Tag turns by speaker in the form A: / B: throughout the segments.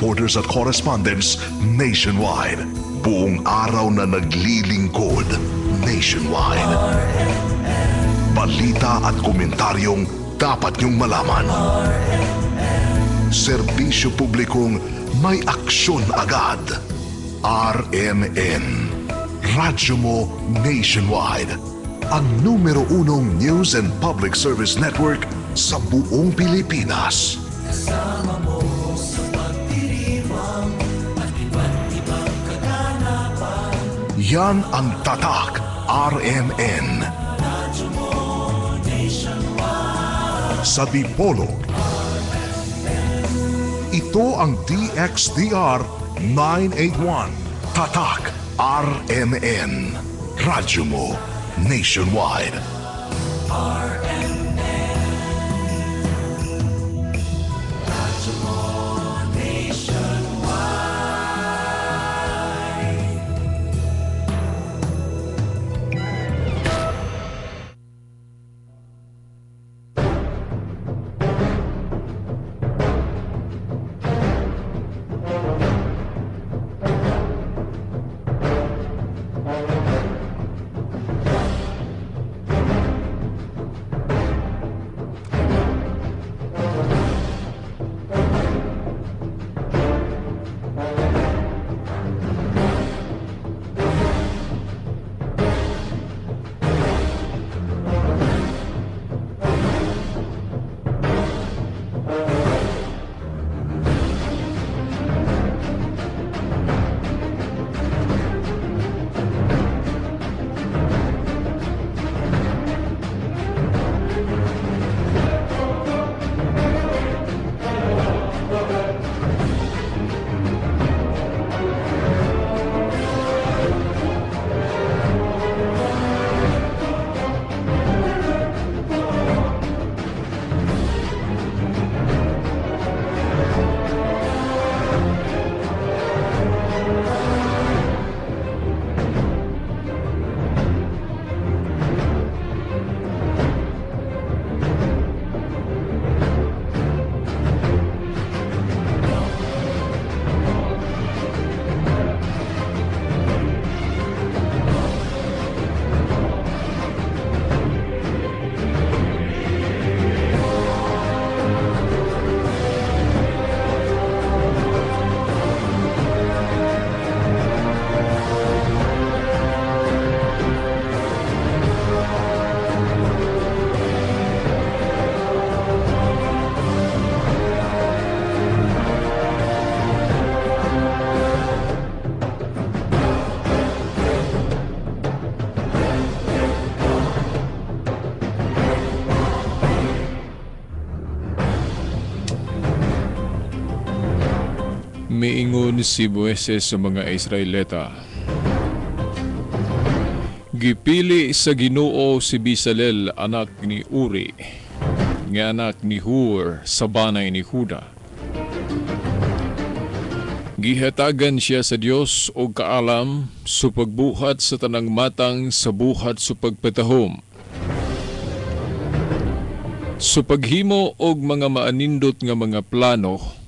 A: reporters at correspondents nationwide. Buong araw na naglilingkod nationwide. Balita at komentaryong dapat niyong malaman. Serbisyo publikong may aksyon agad. RMN. Radyo mo nationwide. Ang numero unong news and public service network sa buong Pilipinas.
B: Kasama mo sa pagdiriwang at iba't ibang kaganapan.
A: Yan ang Tatak RMN.
B: Radyo mo nationwide.
A: Sa Dipolog. Ito ang DXDR 981. Tatak RMN. Radyo mo nationwide.
B: RMN. Radyo mo nationwide.
C: Miingon si Moises sa mga Israelita. Gipili sa Ginoo si Bisalel anak ni Uri, nga anak ni Hur sa banay ni Huda. Gihatagan siya sa Dios og kaalam sa pagbuhat sa tanang matang sa buhat sa pagpatahom. Sa paghimo og mga maanindot nga mga plano,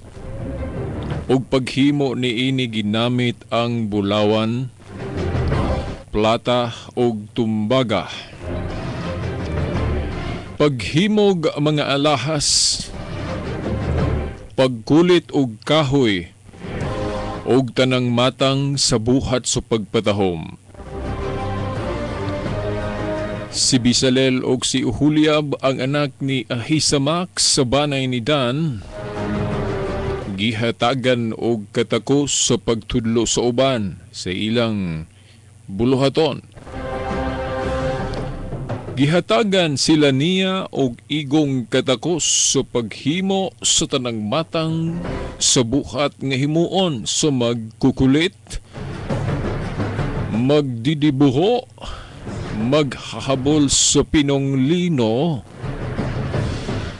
C: og paghimo niini ginamit ang bulawan, plata og tumbaga. Paghimog mga alahas, pagkulit og kahoy, og tanang matang sa buhat sa pagpatahom. Si Bisalel og si Uhuliab ang anak ni Ahisamak sa banay ni Dan, gihatagan og katakos sa pagtudlo sa uban sa ilang buluhaton. Gihatagan sila niya og igong katakos sa paghimo sa tanang matang sa buhat nga himuon sa magkukulit, magdidibuho, maghahabol sa pinong lino,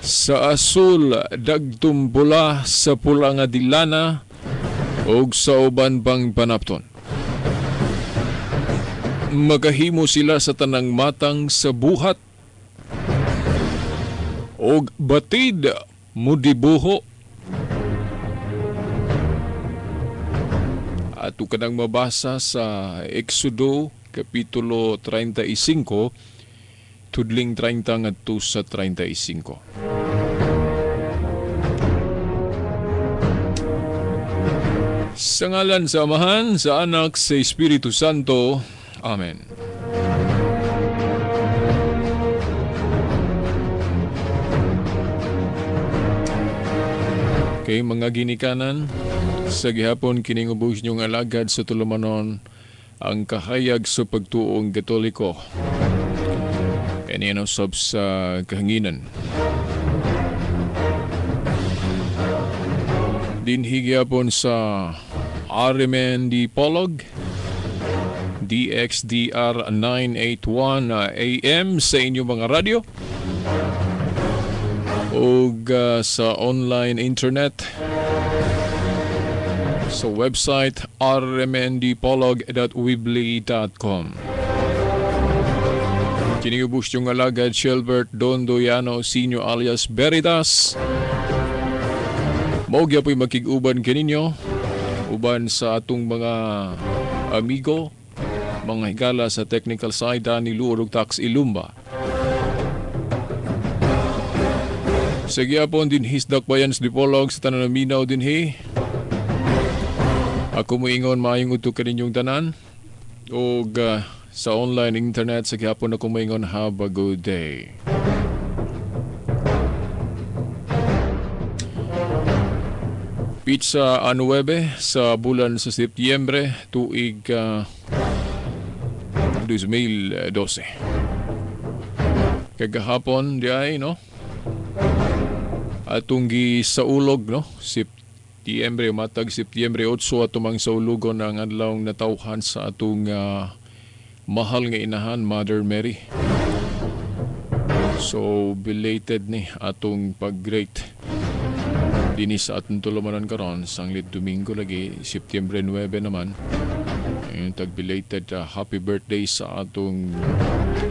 C: sa asul dagtong pula, sa pula nga dilana og sa uban pang panapton. Makahimo sila sa tanang matang sa buhat og batid mudibuho. Ato kanang mabasa sa Exodo Kapitulo 35, tudling 30 ngadto sa 35. Sa ngalan sa Amahan, sa Anak, sa Espiritu Santo. Amen. Kay mga ginikanan, sa gihapon kining ubos niyong alagad sa tulumanon ang kahayag sa pagtuong Katoliko. Kaniya usab sa kahanginan. Dinhi gihapon sa RMN Dipolog, DXDR 981 AM sa inyong mga radyo ug sa online internet sa website rmndipolog.weebly.com. Kiniubos yung alagad Shelbert Dondoyano Sr. alias Veritas. Mao gyapoy makig-uban kaninyo uban sa atong mga amigo, mga higala sa technical side ni Luorog Tax Ilumba. Sa gihapon dinhi sa Dakbayan sa Dipolog sa tanan minaw dinhi. Ako moingon maayong udto kaninyong tanan og sa online internet sa gihapon ako moingon have a good day. Pizza a 9 sa bulan sa Setyembre tuig 2012. Kagahapon di ay no atong gisaulog no Setyembre matag Setyembre 8 ato mang saulugon ang adlaw natawhan sa atong mahal nga inahan Mother Mary. So belated ni atong pag-great dinhi sa atong tulumanon karon sanglit Domingo lagi Setyembre 9 naman. Yung tag belated happy birthday sa atong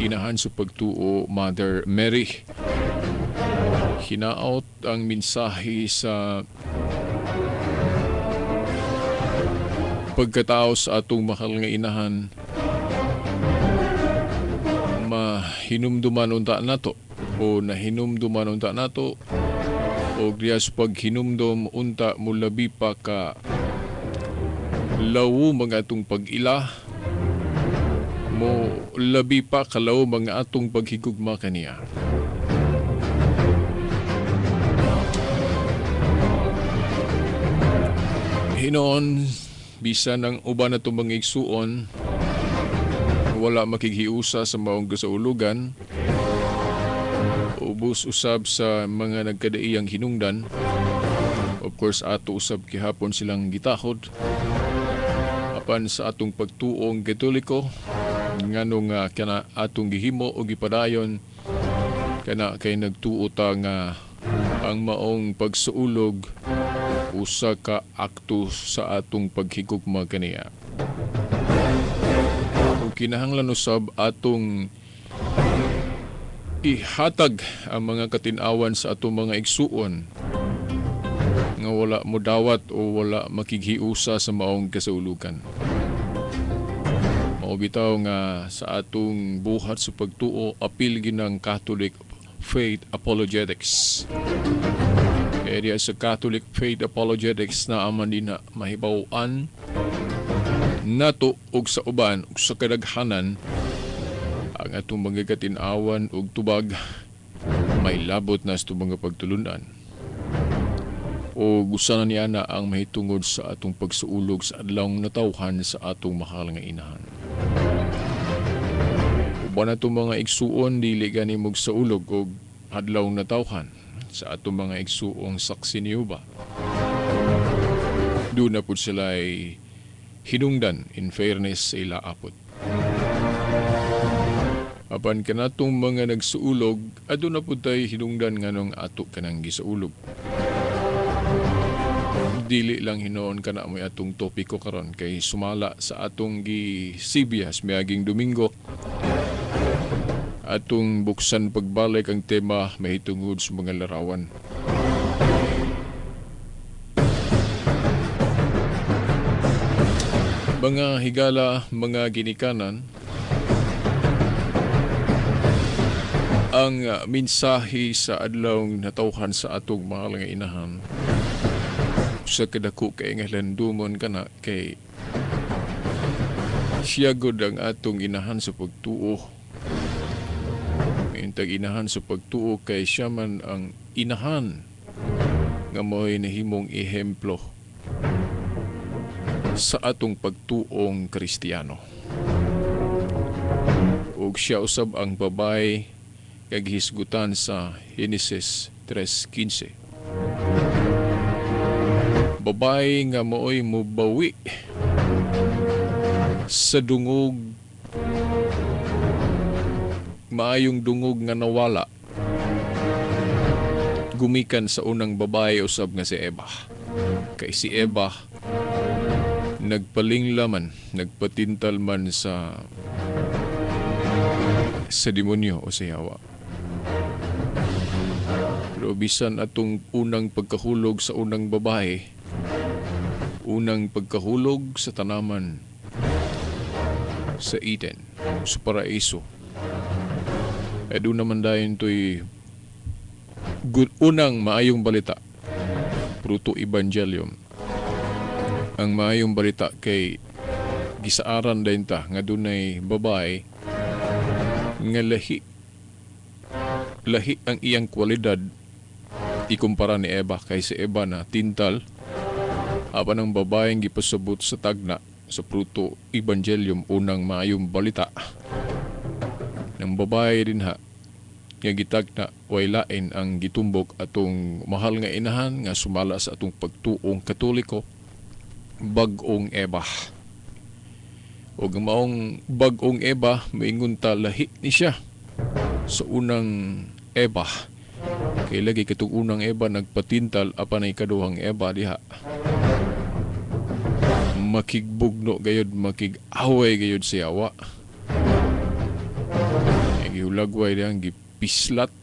C: inahan sa pagtuo Mother Mary. Hinaot ang mensahe sa pagkatao sa atong mahal nga inahan mahinumduman unta nato o nahinumduman unta nato o diya sa paghinumdum unta mulabi pa ka lawo mga atong pag-ila mo labi pa kalawo mga atong paghigugma kaniya. Hinoon, bisan ang uban na itong mga igsuon, wala makighiusa sa maong kasaulugan, ubos usab sa mga nagkadaiyang hinungdan. Of course, ato usab gihapon silang gitahod. Apan sa atong pagtuong Katoliko, ngano nga kana atong gihimo o gipadayon, kana kay nagtuo ta nga ang maong pagsuulog usa ka akto sa atong paghigugma kaniya. Ug kinahanglan usab atong ihatag ang mga katin-awan sa atong mga igsuon nga wala modawat o wala makighiusa sa maong kasaulukan. Mao bitaw nga sa atong buhat sa pagtuo apil ginang Catholic Faith Apologetics. Kaya diya sa Catholic Faith Apologetics na aman din na mahibaw-an nato og sa uban og sa kadaghanan ang atong mga katin-awan og tubag may labot na sa mga pagtulunan. O gusto na niya na ang mahitungod sa atong pagsuulog sa adlawng natawhan sa atong mahal nga inahan. Uban atong mga igsuon dili gani mog saulog og adlawng natawhan sa atong mga igsuong saksi niyo ba. Doon na po sila ay hinungdan in fairness sa ila apot. Apan kanatong mga nagsuulog, aduna po tayo hinungdan nganong ato kanang gisaulog. Dili lang hinoon kana mo'y atong topiko karon kay sumala sa atong gisibiyas miaging Domingo. Atong buksan pagbalik ang tema mahitungod sa mga larawan. Mga higala, mga ginikanan, ang mensahe sa adlaw natawhan sa atong mahal nga inahan sa kadako kay nga landumon kana kay siya gud ang atong inahan sa pagtuo. Intag inahan sa pagtuo kay siya man ang inahan nga mo'y nahimong ehemplo sa atong pagtuong Kristiyano. Ug siya usab ang babae kag hisgutan sa Henesis 3:15. Babae nga mooy mubawi sa dungog, maayong dungog nga nawala gumikan sa unang babae usab nga si Eva. Kay si Eva nagpalingla man, nagpatintal man sa demonyo o sa yawa. Pero bisan atong unang pagkahulog sa unang babae, unang pagkahulog sa tanaman sa Eden, sa paraiso, ay doon naman dayon to'y unang maayong balita, proto evangelium. Ang maayong balita kay gisaaran dayon ta nga dunay babae nga lahi ang iyang kwalidad ikumpara ni Eva, kay si Eva na tintal apan ang babaeng gipasabot sa tagna sa proto evangelium, unang maayong balita. Ng babae din ha nga gitagna way lain ang gitumbok atong mahal nga inahan nga sumala sa atong pagtuong Katoliko, bag-ong Eva. O maong bag-ong Eva, maingon ta lahi ni siya sa unang Eva. Kay lagi katong unang Eva nagpatintal apan ay kaduhang Eva diha makigbugno gayud, makig-away gayud siya wa. Gihulagway diyang gipislat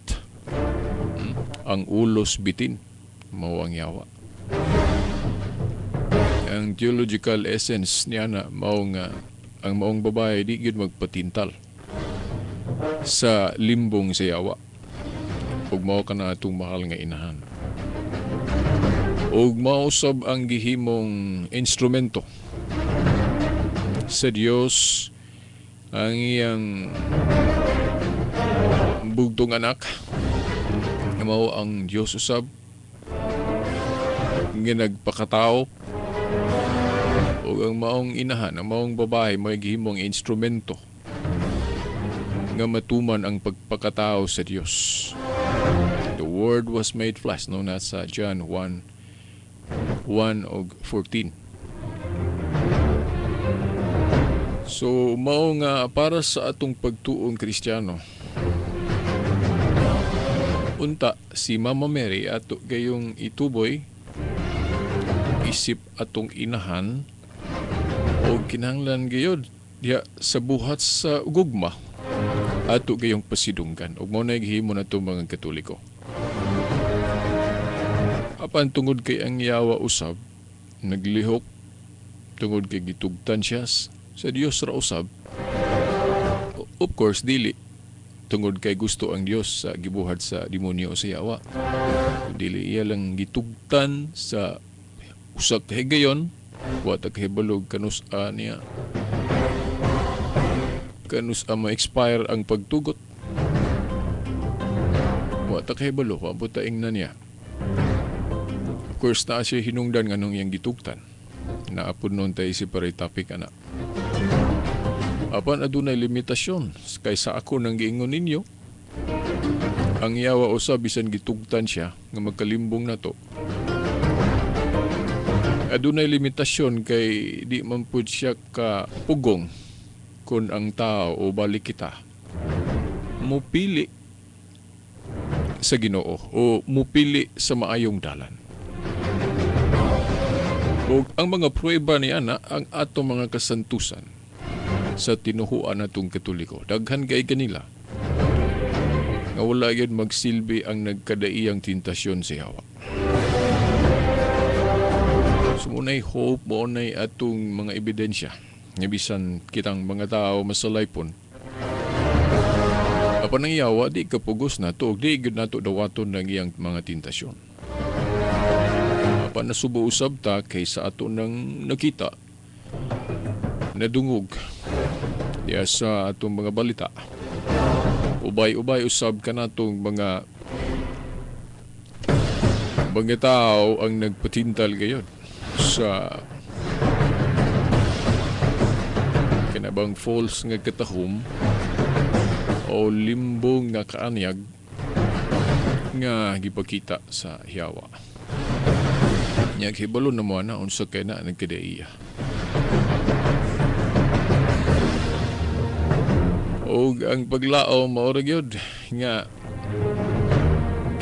C: ang ulos bitin, mao ang yawa. Ang theological essence niya na mao nga ang maong babae di gyud magpatintal sa limbong sa yawa. Ug mao kana atong mahal nga inahan. Ug mao sab ang gihimong instrumento sa Dios ang iyang bugtong anak, mao ang Dios usab nga nagpakatao. Ug ang maong inahan, ang maong babae may gihimong instrumento nga matuman ang pagpakatao sa Dios. The Word was made flesh, no, nasa John 1:1-14. So mao nga para sa atong pagtuong Kristiyano, unta si Mama Mary ato gayong ituboy isip atong inahan o kinahanglan gayud diha sa buhat sa gugma ato gayong pasidunggan. Ug mao na gihimo nato mga Katoliko. Apan tungod kay ang yawa usab naglihok, tungod kay gitugtan siya sa Dios ra usab. Of course dili tungod kay gusto ang Dios sa gibuhat sa demonyo o sa yawa. Dili iya lang gitugtan sa usa ka higayon, wa ta kahibalog kanus-a niya, kanus-a ma-expire ang pagtugot. Wa ta kahibalo, wa po ta ingna niya. Of course, naa siya hinungdan nganong iyang gitugtan. Naapod noon tayo si paray topic ana. Apan adunay limitasyon kay sa ako nang giingon ninyo, ang yawa usab bisan gitugtan siya nga magkalimbong nato. Adunay limitasyon kay di man pud siya ka pugong kun ang tao o balik kita mupili sa Ginoo o mupili sa maayong dalan. O ang mga pruweba ni ana ang atong mga kasantusan sa tinuhuan natong Katoliko. Daghan kay kanila nga wala gyud magsilbi ang nagkadaiyang tentasyon sa yawa. So muna'y hope, muna'y atong mga ebidensya. Nga bisan kitang mga tao masalaypon. Apan ang yawa di kapugos nato ug di gyud nato dawaton ng iyang mga tentasyon. Apan nasubo usab ta kay sa ato nang nakita, nadungog diya sa atong mga balita. Ubay-ubay usab kanatong mga tao ang nagpatintal gayon sa kanabang false nga katahom o limbong nga kaanyag nga gipakita sa hiyawa. Nya hibalo na mo na unsa kay na nagkadaiya. Og ang paglao mao ra gyud nga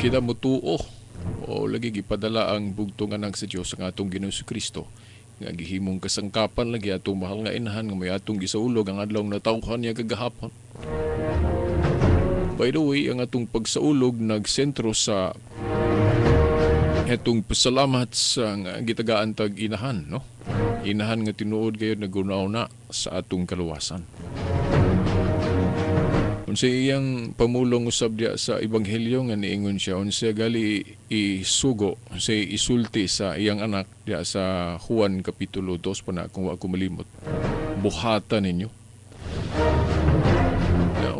C: kita motuo o lagi gipadala ang bugtong anak sa Dios ang atong Ginoong Kristo nga gihimong kasangkapan lagi atong mahal nga inahan nga may atong gisaulog ang adlaw natawhan niya kagahapon. By the way, ang atong pagsaulog nagsentro sa etong pasalamat sa gitagaan tag inahan, no? Inahan nga tinuod kayo nagunaw na sa atong kaluwasan. Unsa iyang pamulong usab diya sa ebanghelyo nga niingon siya, unsa gali isugo, unsa isulti sa iyang anak diya sa Juan Kapitulo 2 pa na kung wa ko malimot. Buhatan ninyo.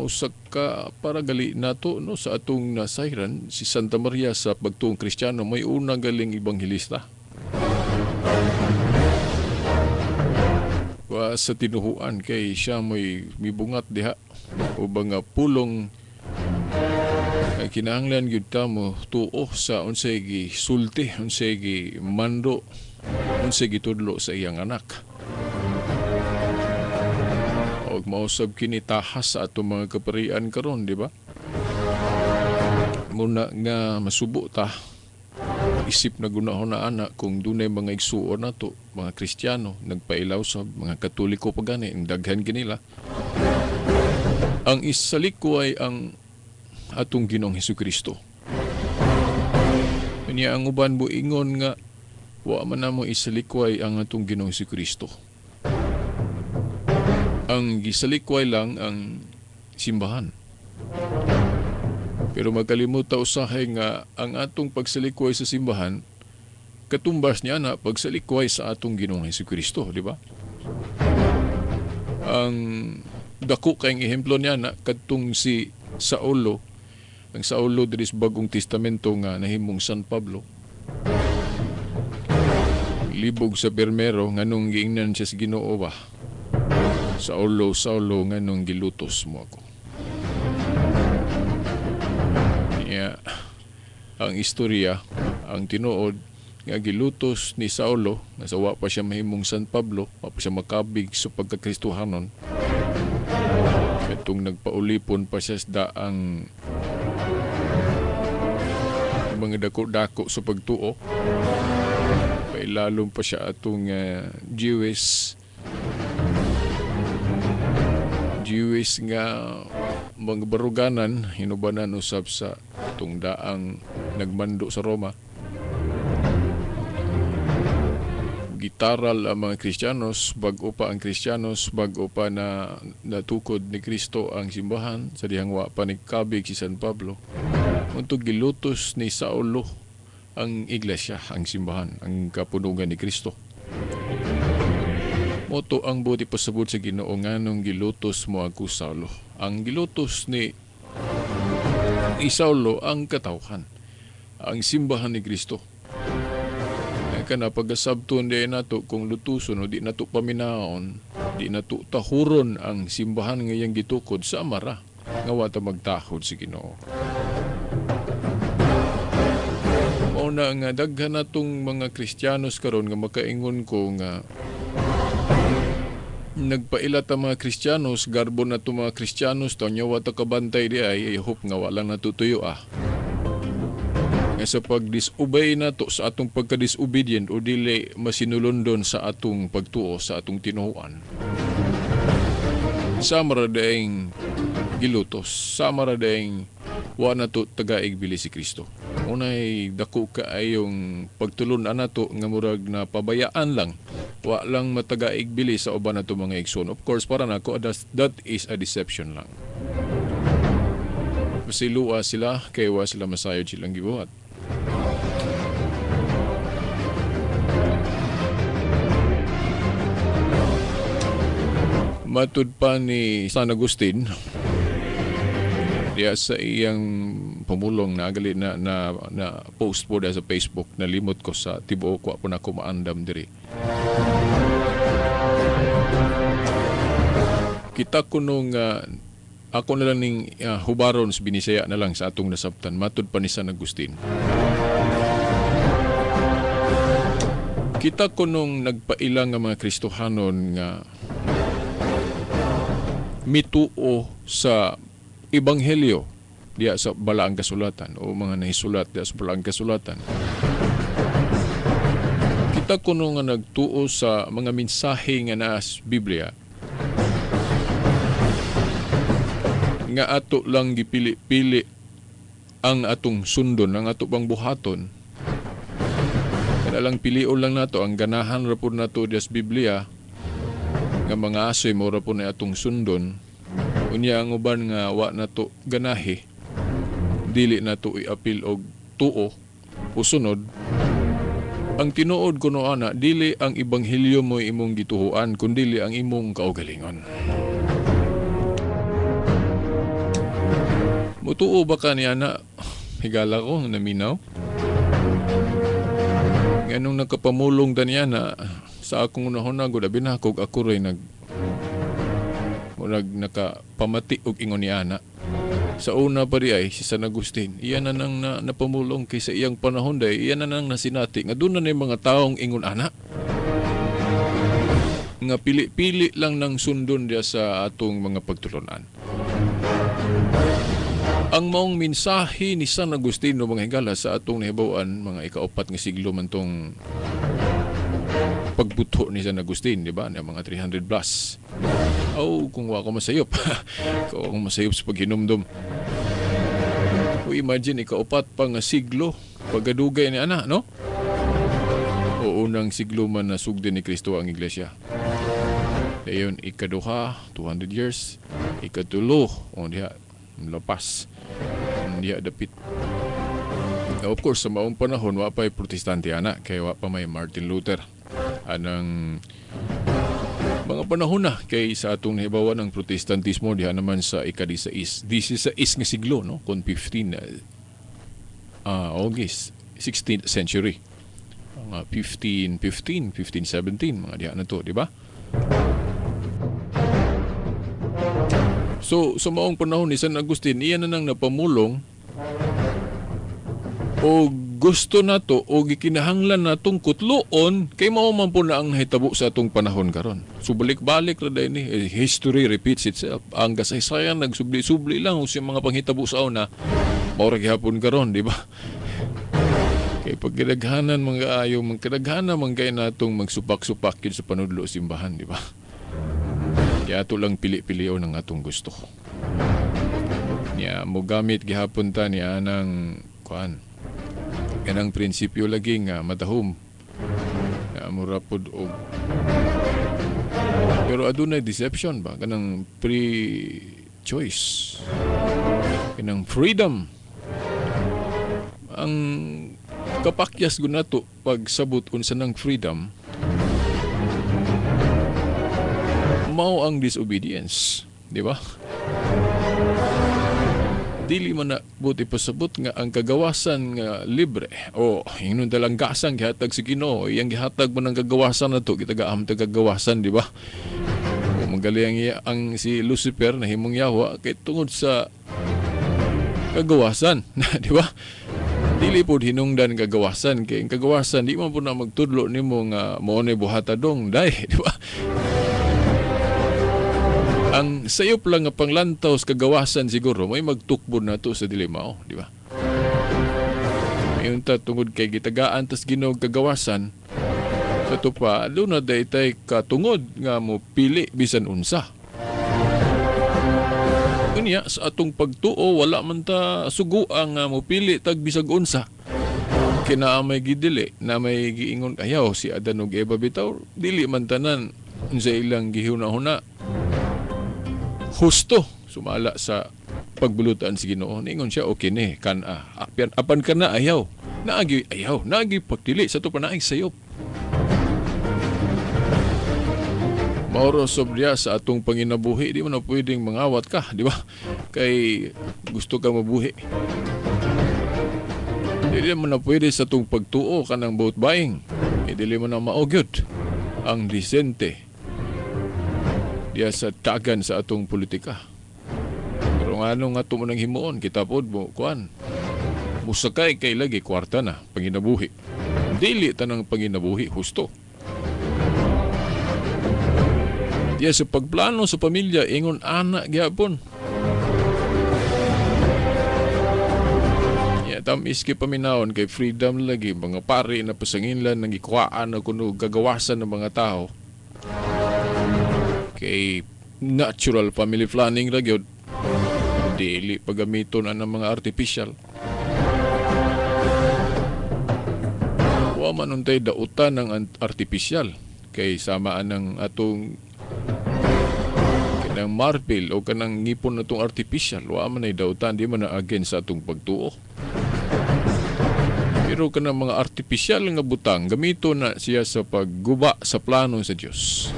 C: Usa ka para gali nato no sa atong nasayran si Santa Maria sa pagtuong Kristiyano may una galing ebanghelista. Wa sa tinuhuan kay siya may mibungat diha ubang nga pulong kay kinahanglan gyud ta mo tuo sa unsay gisulti, unsay gimando, unsay gitudlo sa iyang anak. Og mausab kini tahas sa atong mga kaparian karon, di ba? Muna nga masubo ta, isip na gunahon na anak kung dunay mga igsuon nato, mga Kristiyano, nagpailaw sa mga Katoliko pa gani, ang daghan kanila. Ang isalikway ang atong Ginoong Hesukristo. Kanya ang uban mo ingon nga wa man namo isalikway ang atong Ginoong Hesukristo. Ang gisalikway lang ang simbahan. Pero magkalimuta usahay nga ang atong pagsalikway sa simbahan katumbas niya na pagsalikway sa atong Ginoong Hesukristo, di ba? Ang dako kayong ehemplo niya na kadtong si Saulo, ang Saulo diri sa Bagong Testamento nga nahimong San Pablo. Libog sa permero nganong giingnan siya sa Ginoo ba? Saulo, Saulo, nganong gilutos mo ako. Niya, ang istorya, ang tinuod nga gilutos ni Saulo, nga sa wa pa siya mahimong San Pablo, wa pa siya makabig sa pagkakristuhanon. Katong nagpaulipon pa siya sa daang mga dako-dako sa pagtuo. Pailalom pa siya atong Jewish nga mga baruganan, hinubanan usab sa itong daang nagmando sa Roma. Gitaral ang mga Kristiyanos, bago pa ang Kristiyanos, bago pa na natukod ni Kristo ang simbahan, sa dihang wa pa ni kabig si San Pablo. Untog gilutos ni Saulo ang iglesia, ang simbahan, ang kapunugan ni Kristo. Moto ang buti pasabot sa Ginoo nganong gilutos mo ako Saulo. Ang gilutos ni Saulo ang katawhan, ang simbahan ni Kristo. Kana pagasabton di nato kung lutuson o di nato paminaon, di nato tahuron ang simbahan ngayang gitukod sa amara nga wa ta magtahod sa Ginoo. Mao na nga daghan natong mga Kristiyanos karon nga makaingon ko nga nagpaila ta mga Kristiyanos, garbo na to mga Kristiyanos, taon niya wata kabantay di ay hope nga wala natutuyo ah. Nga sa pag-disobey na to sa atong pagka-disobedient o dili masinulondon sa atong pagtuo, sa atong tinuoan. Sama ra daing gilutos, sama ra daing wa na to tagaig bili si Kristo. Unay dako kaayong pagtulun-an nato nga murag na pabayaan lang, wa lang matagaig bili sa uban nato mga igsoon. Of course, para nako that is a deception lang. Masilua sila kay wa sila masayod silang gibuhat. Matud pa ni San Agustin diya sa iyang pamulong na agali na, na, na post po diya sa Facebook, nalimot ko sa tibuok, wa po na ko maandam diri. Kita ko nung ako na lang ning hubaron sa Binisaya na lang sa atong nasabtan, matud pa ni San Agustin. Kita ko nung nagpailang nga mga Kristohanon nga mituo sa Ebanghelyo diya sa Balaang Kasulatan o mga nahisulat diya sa Balaang Kasulatan. Kita kuno nga nagtuo sa mga mensahe nga naa sa Biblia nga ato lang gipili-pili ang atong sundon, ang ato bang buhaton. Kana lang pilion lang nato ang ganahan ra pud nato diya sa Biblia nga mga asoy mo ra pud na atong sundon. Unya ang uban nga wa nato ganahi, dili nato iapil og tuo o sunod. Ang tinuod kuno ana, dili ang ebanghelyo mo imong gituhuan, kundili ang imong kaugalingon. Mutuo ba ka niya na higala ko naminaw? Nganong nakapamulong ta niya na sa akong unahon na gud abi na kog ako ray nakapamati og ingon ni ana. Sa una pa di ay si San Agustin, iyan na nang napamulong kay sa iyang panahon day, iyan na nang nasinati nga doon na na mga taong ingon ana nga pili-pili lang ng sundon diya sa atong mga pagtulunan. Ang maong mensahe ni San Agustin no mga higala sa atong nahibaw-an mga ikaapat nga siglo man tong pagbuto ni San Agustin, di ba? Mga 300 plus. Oh, kung wa ko masayop. Kung ako masayop sa paghinumdum. O imagine, ikaapat pa nga siglo, pagkadugay ni ana, no? O unang siglo man na sugdi ni Kristo ang iglesia. Dayon, ikaduha, 200 years. Ikatulo, o diha, lapas. Diha, dapit. Now, of course, sa maong panahon, wa pa'y protestante, ana, kaya wa pa may Martin Luther. Anang mga panahon na kay sa atong nahibawan ng protestantismo diha naman sa ika-16 nga siglo, no, kon 15 August 16th century, mga 1515, 1517, mga diha na to, di ba? So sa maong panahon ni San Agustin, iyan na nang napamulong o gusto nato o gikinahanglan natong kutloon kay mao man po na ang nahitabo sa atong panahon karon. So balik-balik ra day ni, history repeats itself. Ang kasaysayan nagsubli-subli lang sa mga panghitabo sa una, mao ra gihapon karon, di ba? Kay pagkadaghanan mga ayo, magkadaghanan man kay natong magsupak-supak yun sa panudlo simbahan, di ba? Kaya ato lang pili-pilion ang atong gusto. Nya mogamit gihapon ta ni anang kuan. Kanang prinsipyo lagi nga matahom nga mura pod og pero adunay deception ba kanang free choice, kanang freedom. Ang kapakyas gud nato pagsabot unsa nang freedom mao ang disobedience, di ba? Dili man na buti pasabot nga ang kagawasan nga libre o ingnon talang gasang gihatag si Ginoo, iyang gihatag man ang kagawasan nato, gitagaam ta kagawasan, di ba? O magaling ang si Lucifer nahimong yawa kay tungod sa kagawasan, di ba? Dili pod hinungdan kagawasan kay ang kagawasan di man pud na magtudlo nimo nga mao ni buhata dong day, di ba? Ang sayop lang nga panglantaw sa kagawasan siguro may magtukbod na to sa dilemao, di ba? Mayon ta tungod kay gitagaan tas Ginoo kagawasan sa tupa, doon na daytay katungod nga mo pili bisan unsa. Unya sa atong pagtuo wala man ta sugo ang mopili tag bisag unsa. Kina may gidili na may giingon ayaw si Adan ug Eva bitaw dili man tanan unsa ilang gihuna-huna husto sumala sa pagbulutan sa Ginoo. Ningon siya okay ni kan-a apan kana ayaw naagi ayaw naagi pagdili sa to panaig sayop. Mauro sobrya sa atong panginabuhi, di man na pwedeng mangawat ka, di ba? Kay gusto ka mabuhi. Di man na pwede sa atong pagtuo ka ng vote buying. E dili man na maogyod ang disente diya sa tagan sa atong politika. Pero nga ano nga ito mo nang himuon, kita pod mo, kuan. Musakay kay lagi kwarta na, panginabuhi. Dili tanang panginabuhi, husto. Diya sa pagplano sa pamilya, ingon anak gyapon. Ya, tamis kay paminawon kay freedom lagi, mga pari na pasanginlan, nangikuhaan na kuno gagawasan ng mga tao. Kay natural family planning ra gyud. Dili paggamiton ang mga artificial. Wa man untay dautan ng artificial kay samaan ng atong kanang marble o kanang ngipon na itong artificial, wa man ay dautan, di man na against sa atong pagtuo. Pero kanang mga artificial nga butang, gamito na siya sa pagguba sa plano sa Dios.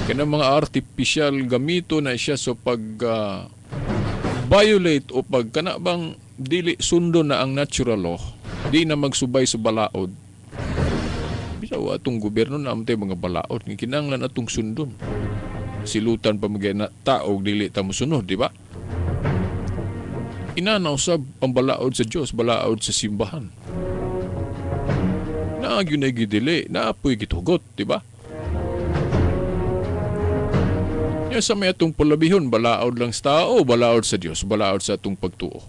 C: Kanang mga artificial, gamito na siya sa pag violate o pag kana bang dili sundo na ang natural law, di na magsubay sa balaod. Bisaw atong gobyerno na amtay mga balaod, nga kinahanglan atong sundon. Silutan pa mga na tao dili ta mosunod, di ba? Inanaw sab ang balaod sa Dios, balaod sa simbahan. Naagyo na gidili, naapoy gitugot, di ba? Ya sa may atong palabihon, balaod lang sa tao, balaod sa Dios, balaod sa atong pagtuo.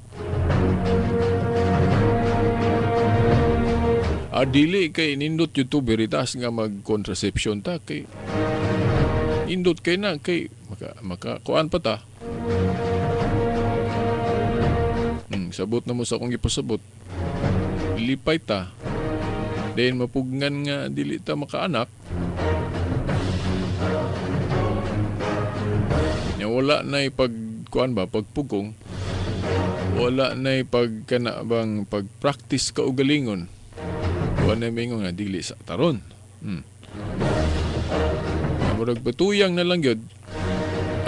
C: Adili kay nindot YouTube Veritas nga mag-contraception ta kay indot kay na kay maka kuan pa ta. Sabot na mo sa akong gipasabot. Lipay ta. Then mapugnan nga dili ta makaanak. Nya wala na pag kuan ba pagpugong. Wala na pag kana bang pag-practice ka ugalingon. Wala na mingon nga dili sa taron. Murag batuyang na lang yun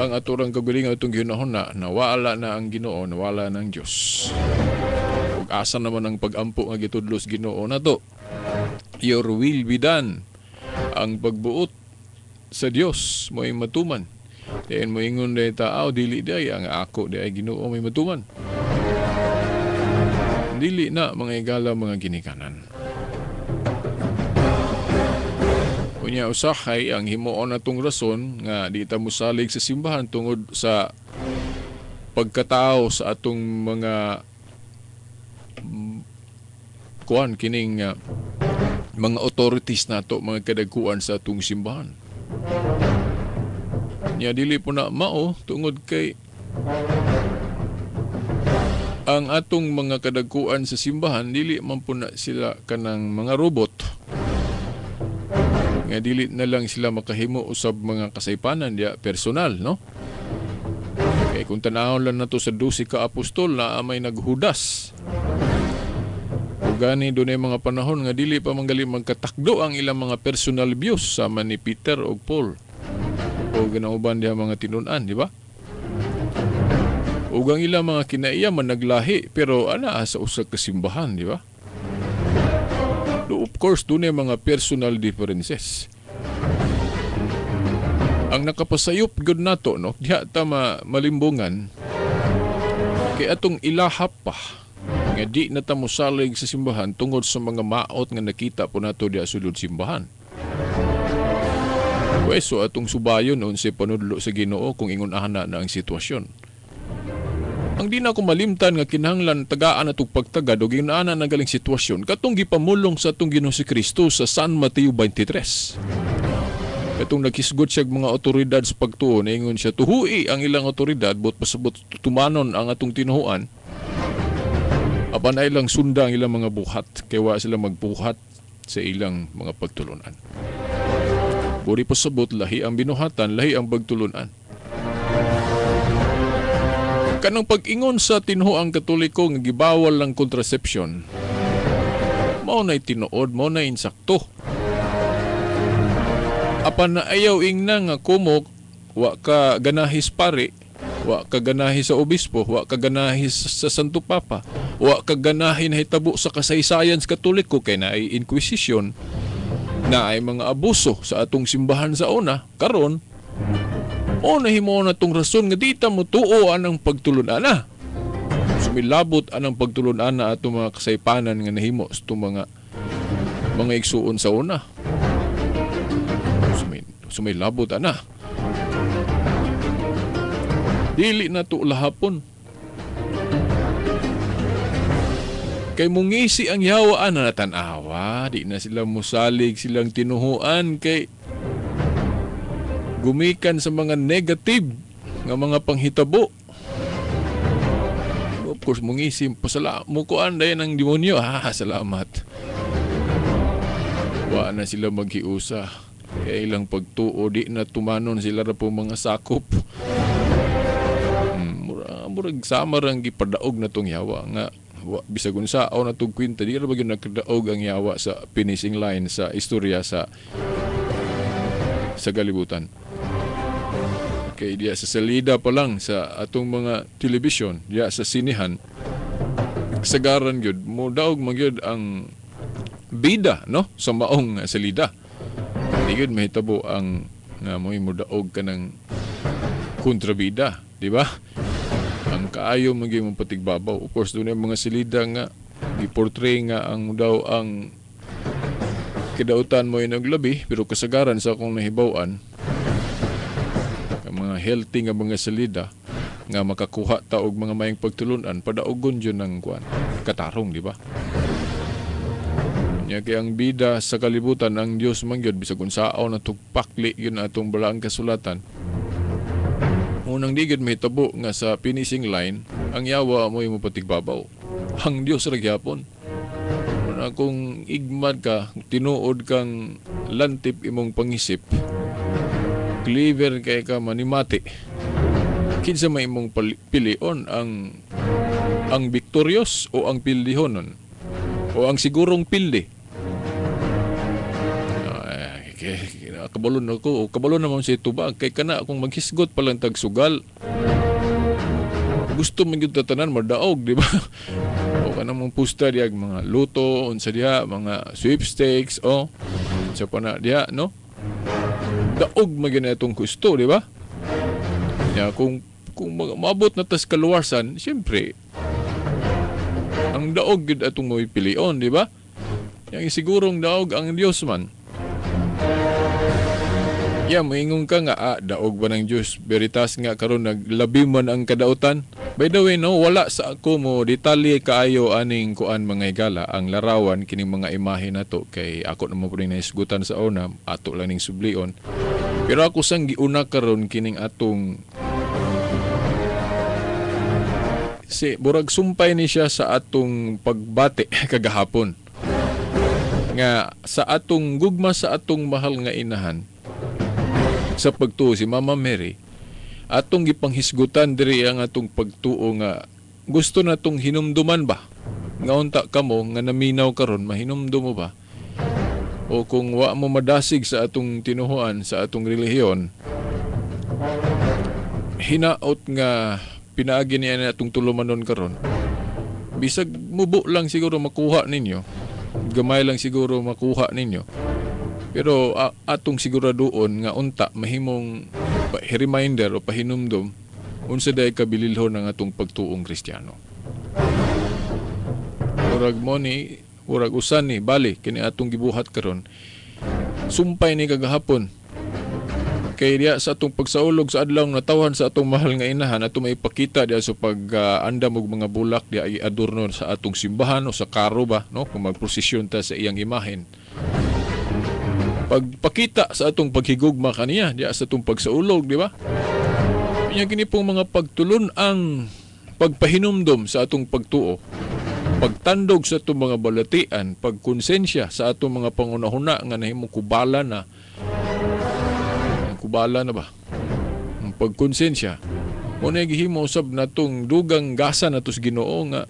C: ang aturang kagalingon atong gihunahon na nawala na ang Ginoo, nawala na ang Dios. Ug asa naman ang pag-ampo nga gitudlos Ginoo nato. Your will be done. Ang pagbuot sa Dios mo'y matuman. Then moingon day tao dili day ang ako day Ginoo mo'y matuman. Dili na mga igala mga ginikanan. Unya usahay ang himuon natong rason nga di ta mosalig sa simbahan tungod sa pagkatao sa atong mga kuan kining mga authorities nato, mga kadagkuan sa atong simbahan. Nya dili po na mao tungod kay ang atong mga kadagkuan sa simbahan dili man po na sila kanang mga robot. Nga dili na lang sila makahimo usab mga kasaypanan diya personal, no? Kay kung tanahon lang nato sa 12 ka apostol na may naghudas. Ug gani dunay mga panahon nga dili pa manggali magkatakdo ang ilang mga personal views sama ni Peter ug Paul. O ginauban diha mga tinun-an, di ba? Ug ang ilang mga kinaiya man naglahi pero ana sa usa ka simbahan, di ba? Of course, doon ay mga personal differences. Ang nakapasayop gud nato, no? Diha ta malimbungan kay atong ilahap pa nga di na ta mosalig sa simbahan tungod sa mga maot nga nakita po nato diha sulod simbahan. Pwes, so atong subayon unsay panudlo sa Ginoo kung ingon ana na ang sitwasyon. Ang di na ko malimtan nga kinahanglan tagaan atong pagtagad og ingon ana na galing sitwasyon katong gipamulong sa atong Ginoo si Kristo sa San Mateo 23. Katong naghisgot siya mga otoridad sa pagtuo, niingon siya, tuhui ang ilang otoridad, but pasabot tumanon ang atong tinuhuan. Apan ay lang sunda ang ilang mga buhat, kay wa sila magbuhat sa ilang mga pagtulunan. Buri pasabot, lahi ang binuhatan, lahi ang pagtulunan. Kanang pag-ingon sa tinuoang Katoliko nga gibawal ang contraception, mao na'y tinuod, mao na'y insakto. Apan na ayaw ingna nga kumok, wa ka ganahis pari, wa ka ganahi sa obispo, wa ka ganahi sa Santo Papa, wa ka ganahi na hitabo sa kasaysayan sa Katoliko kay naay inquisition, na ay mga abuso sa atong simbahan sa una, karon o nahimo na tong rason nga di ta mo tuo anang pagtulun-ana. Sumilabot anang pagtulun-ana atong mga kasaypanan nga nahimo sa atong mga igsuon sa una. Sumilabot ana. Dili na to lahapon. Kay mungisi ang yawa ana tan-awa, di na sila musalig silang tinuhuan kay gumikan sa mga negative nga mga panghitabo. Of course, mungisi pasala mukuan dayon ang demonyo. Ah, salamat. Wa na sila maghiusa. Kaya ilang pagtuo, di na tumanon sila ra po mga sakop. Murag sama rang gipadaog na tong yawa nga wa, bisag unsaon na tong kwenta, di ra ba gyud nagkadaog ang yawa sa finishing line sa istorya sa kalibutan. Kay diya sa salida pa lang sa atong mga television, diya sa sinihan, sagaran gyud mo daog man gyud ang bida, no, sa maong salida. Di gyud mahitabo ang nga mo'y modaog ka ng kontrabida, di ba? Ang kaayo man gyud mong patigbabaw. Of course, doon yung mga silida nga giportray nga ang daw ang kidautan mo yung naglabi, pero kasagaran sa akong nahibaw-an, ang mga healthy nga mga silida nga makakuha ta og mga mayang pagtulunan, padaogon yun ng kuan, katarong, di ba? Nya kay ang bida sa kalibutan, ang Dios man gyud bisag unsaon na tugpakli yun atong balaang kasulatan. Unang di gyud mahitabo nga sa finishing line, ang yawa mo yung mapatigbabaw. Ang Dios ra gyapon. Una kung igmad ka, tinuod kang lantip imong pangisip, clever kay ka manimati. Kinsa may imong pilion, ang victorious o ang pildihonon? O ang sigurong pildi? Kabalon ako, kabalon naman si tubag kay kana akong maghisgot pa lang tagsugal. Gusto man gyud tatanan madaog, di ba? O kanang mong pusta diag mga luto unsa diha, mga sweepstakes o unsa pa na diha, no? Daog man gyud na itong gusto, di ba? Ya, kung maabot na tas kaluwasan, siyempre ang daog gyud atong moipilion, di ba? Yang sigurong daog ang Dios man. Ya, moingon ka nga, daog ba ng Diyos? Veritas nga karon naglabi man ang kadautan. By the way, no, wala sa ako mo detalye kaayo aning kuan mga higala ang larawan kining mga imahe nato kay ako naman po rin nahisgutan sa una, ato lang ning sublion. Pero ako sang giuna karon kining atong si burag sumpay ni siya sa atong pagbate kagahapon. Nga sa atong gugma sa atong mahal nga inahan sa pagtuo si Mama Mary, atong gipanghisgutan diri ang atong pagtuo nga gusto na tong hinumduman ba? Nga unta kamo nga naminaw karon, mahinumdum mo ba? O kung wa mo madasig sa atong tinuhuan, sa atong relihiyon, hinaot nga pinaagi niya na atong tulumanon karon. Bisag mubo lang siguro makuha ninyo, gamay lang siguro makuha ninyo. Pero atong siguraduon nga unta mahimong reminder o pahinumdum unsa day kabililhon ang atong pagtuong Kristiyano. Murag mo ni, murag usan ni, bali kini atong gibuhat karon. Sumpay ni kagahapon. Kay diya sa atong pagsaulog sa adlaw natawhan sa atong mahal nga inahan, ato maipakita diya sa pag-andam og mga bulak diya iadorno sa atong simbahan o sa karo ba, no, kung magprosesyon ta sa iyang imahen. Pagpakita sa atong paghigugma kaniya diya sa atong pagsaulog, di ba? Nya kini pong mga pagtulon ang pagpahinumdom sa atong pagtuo, pagtandog sa atong mga balatian, pagkonsensya sa atong mga pangunahuna nga nahimong kubala na. Kubala na ba? Ang pagkonsensya mo na gihimo usab natong dugang gasa nato sa Ginoo nga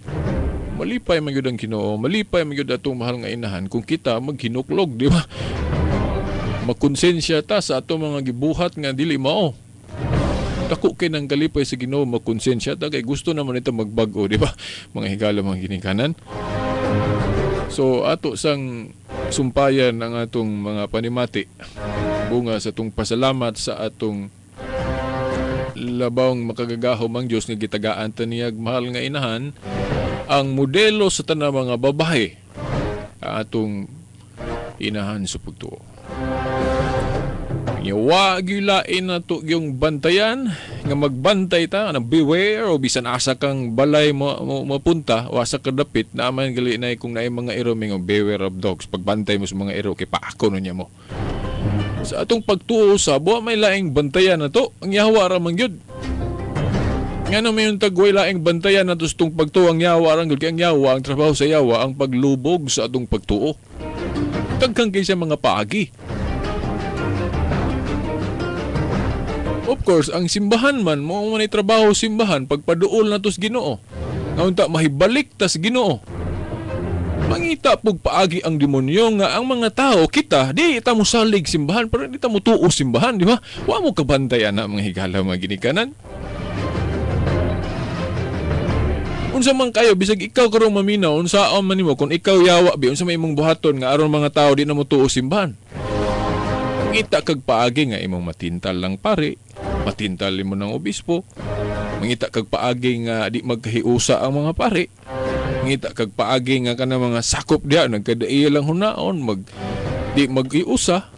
C: malipay man gyud ang Ginoo, malipay man gyud atong mahal nga inahan kung kita maghinuklog, di ba? Makonsensya ta sa atong mga gibuhat nga dili mao. Dako kay nang kalipay sa Ginoo makonsensya ta kay gusto naman ito magbag-o, di ba? Mga higala, mga ginikanan. So ato sang sumpayan ang atong mga panimati bunga sa atong pasalamat sa atong labawng makagagahom ang Dios nga gitagaan ta niyag mahal nga inahan, ang modelo sa tanang mga babae, ang atong inahan sa pagtuo. Wa gyud na to yung bantayan nga magbantay ta na beware o bisan asa kang balay mo, mo mapunta o asa ka dapit na man gali na kung naay mga iro mingon beware of dogs, pagbantay mo sa mga iro kay paako no niya mo. Sa atong pagtuo sa wa may laing bantayan na to, ang yawa ra man gyud. Ngano may tagway laing bantayan na to sa atong pagtuo, ang yawa ra gyud kay ang yawa, ang trabaho sa yawa ang paglubog sa atong pagtuo. Daghan kay sa mga paagi. Of course, ang simbahan man, mao man ay trabaho simbahan, pagpaduol na to sa Ginoo. Nga unta mahibalik ta sa Ginoo. Mangita pug paagi ang demonyo nga ang mga tao, kita, di ta mo salig simbahan, pero di ta mo tuo simbahan, di ba? Wa mo kabantay ana mga higala mga ginikanan. Unsa man kayo, bisag ikaw karong maminaw, unsaon man nimo kung ikaw yawa bi, unsa may imong buhaton nga aron mga tao di na mo tuo simbahan. Mangita kag paagi nga imong matintal lang pare, matintal mo ng obispo. Mangita kag paagi nga di magkahiusa ang mga pare. Mangita kag paagi nga kana mga sakop diha nagkadaiya lang hunaon mag di mag-iusa.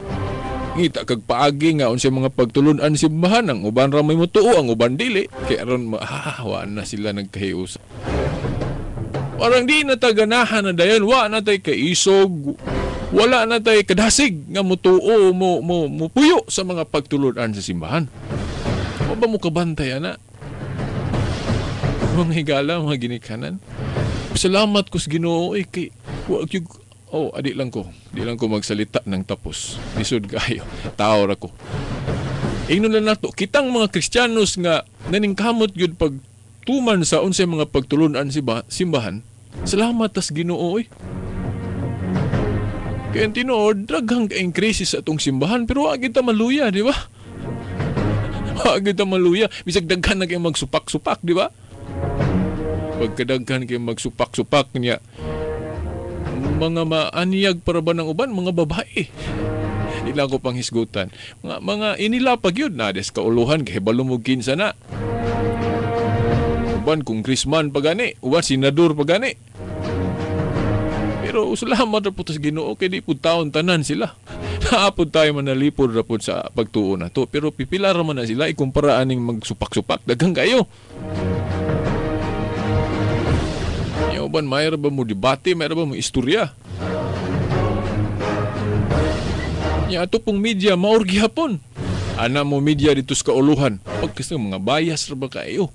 C: Mangita kag paagi nga unsay mga pagtulun-an simbahan, ang uban ra may motuo, ang uban dili kay aron wa na sila nagkahiusa. Parang di na ta ganahan na dayon, wa na tay kaisog, wala na tay kadasig nga motuo mo mo puyo sa mga pagtulun-an sa simbahan. Wa ba mo kabantay ana? Mga higala, mga ginikanan. Salamat ko sa Ginoo kay wa gyud oh adi lang ko. Di lang ko magsalita ng tapos. Lisod kayo. Tao ra ko. Ingnon lang nato kitang mga Kristiyanos nga naningkamot gyud pagtuman sa unsay mga pagtulun-an simbahan. Salamat tas Ginoo oy. Kaya tinuod, daghang kaayong krisis sa atong simbahan, pero wa kita maluya, di ba? Wa kita maluya. Bisag daghan na kayong magsupak-supak, di ba? Pagkadaghan kayong magsupak-supak niya, mga maaniyag para ba ng uban, mga babae. Di lang ko panghisgutan. Mga inilapag yun, na des kauluhan, kay balumog kinsa na. Uban, kongresman pa gani, uban, senador pa gani. Pero salamat ra po sa Ginoo kay di pud taon tanan sila. Naapod tayo manalipod ra pud sa pagtuo na to. Pero pipila ra man na sila ikumpara aning magsupak-supak daghang kayo. Nya uban may ra ba mo debate, may ra ba mo istorya? Nya ato pong media maor gihapon. Ana mo media dito sa kauluhan. Pagkas mga bias ra ba kayo?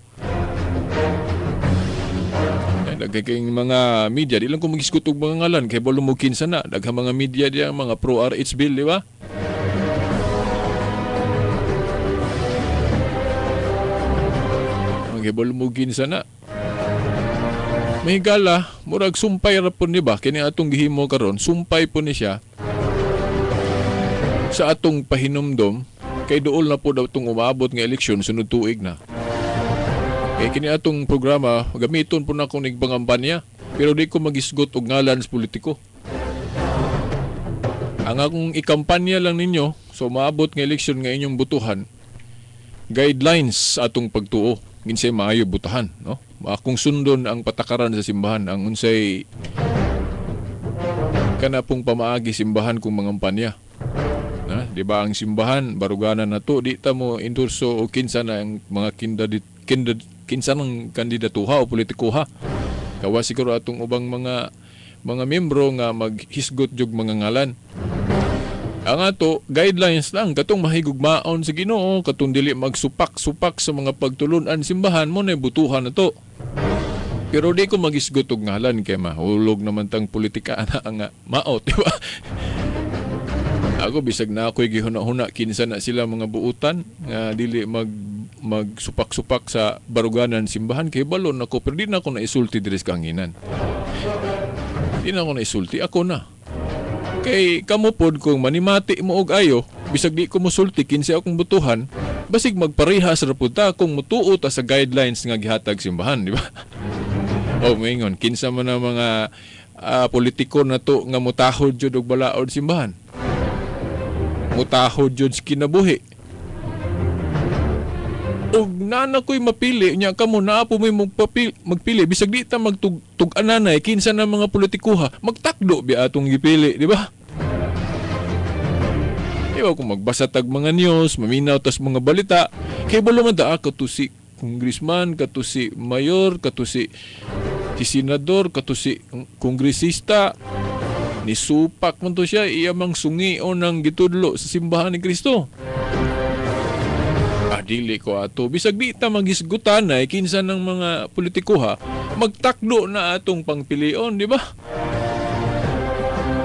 C: Daghan mga media, di lang ko magisgot og mga ngalan kay balo mo kinsa na. Daghang mga media diya, mga pro RH bill, di ba? Mga balo mo kinsa na. Mahigala, murag sumpay ra pud ni ba kini atong gihimo karon, sumpay po ni siya sa atong pahinumdom kay duol na po daw itong umabot nga eleksyon sunod tuig na. Kay kini atong programa, gamiton po na akong nagpangampanya, pero di ko magisgot og ngalan sa politiko. Ang akong ikampanya lang ninyo, so maabot nga eleksyon nga inyong butuhan, guidelines atong pagtuo, ginsay maayo butahan, no? Akong sundon ang patakaran sa simbahan, ang unsay kana pong pamaagi simbahan kung mangampanya. Na, di ba ang simbahan baruganan na to, di ta mo endorso o kinsa na ang mga kinsa ng kandidatuha o politikoha. Kawa siguro atong ubang mga membro nga maghisgot jug mga ngalan. Ang ato guidelines lang katong mahigugmaon sa Ginoo, katong dili magsupak-supak sa mga pagtulun-an simbahan mo na butuhan na to. Pero di ko magisgot og ngalan kay mahulog naman tang politika na nga mao, di ba? Ako bisag na ako'y gihuna-huna kinsa na sila mga buutan nga dili magsupak-supak sa baruganan simbahan kay balon ako, pero di na ako naisulti diri sa kanginan. Di na ako naisulti, ako na. Kay kamo pod kung manimati mo og ayo, bisag di ko mosulti kinsa akong butuhan, basig magparehas ra pud ta kung mutuo ta sa guidelines nga gihatag simbahan, di ba? O moingon kinsa man ang mga politiko na to nga mutahod jud og balaod simbahan. Mutahod jud sa kinabuhi. Og nana ko'y mapili nya kamo naa po may magpili bisag di ta magtug-ananay kinsa na mga politikuha, magtakdo bi atong gipili, di ba? Di ba kung magbasa tag mga news, maminaw tas mga balita, kay balo man ta kato si congressman, kato si mayor, kato si senador, kato si kongresista, ni supak man to siya, iya mang sungion ng gitudlo sa simbahan ni Kristo. Dili ko ato bisag di ta magisgutan ay kinsa ng mga politikuha, magtakdo na atong pangpilion, di ba?